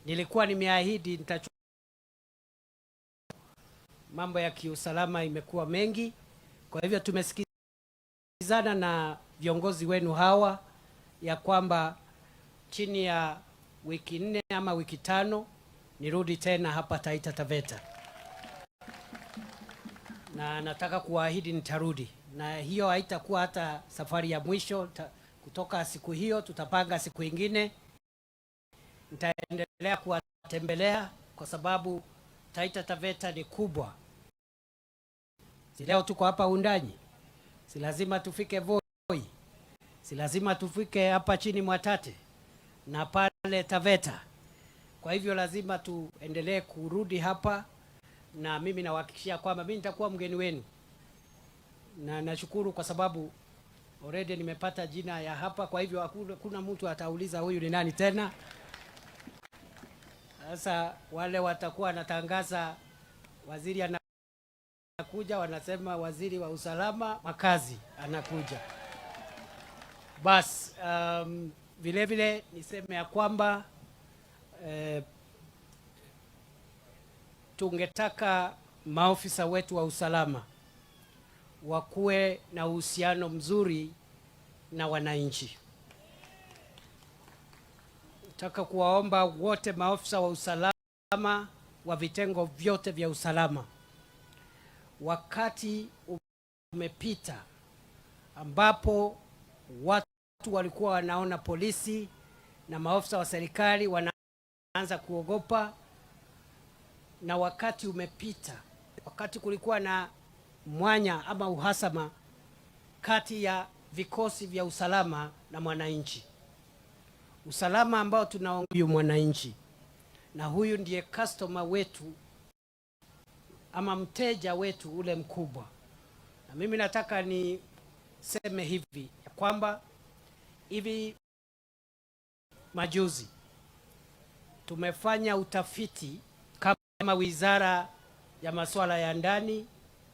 Nilikuwa nimeahidi nitachukua, mambo ya kiusalama imekuwa mengi, kwa hivyo tumesikizana na viongozi wenu hawa ya kwamba chini ya wiki 4 ama wiki 5 nirudi tena hapa Taita Taveta, na nataka kuwaahidi nitarudi, na hiyo haitakuwa hata safari ya mwisho. Kutoka siku hiyo tutapanga siku ingine, nitaendelea kuwatembelea kwa sababu Taita Taveta ni kubwa. Si leo tuko hapa Wundanyi, si lazima tufike Voi, si lazima tufike hapa chini Mwatate na pale Taveta. Kwa hivyo lazima tuendelee kurudi hapa, na mimi nawahakikishia kwamba mimi nitakuwa mgeni wenu, na nashukuru kwa sababu already nimepata jina ya hapa. Kwa hivyo hakuna mtu atauliza huyu ni nani tena. Sasa wale watakuwa wanatangaza waziri anakuja, wanasema waziri wa usalama makazi anakuja. Bas, vile vile niseme ya kwamba tungetaka maofisa wetu wa usalama wakuwe na uhusiano mzuri na wananchi. Nataka kuwaomba wote maofisa wa usalama wa vitengo vyote vya usalama, wakati umepita ambapo watu walikuwa wanaona polisi na maofisa wa serikali wanaanza kuogopa, na wakati umepita, wakati kulikuwa na mwanya ama uhasama kati ya vikosi vya usalama na mwananchi. Usalama ambao tunaongea mwananchi, na huyu ndiye customer wetu ama mteja wetu ule mkubwa. Na mimi nataka niseme hivi ya kwamba hivi majuzi tumefanya utafiti kama Wizara ya Masuala ya Ndani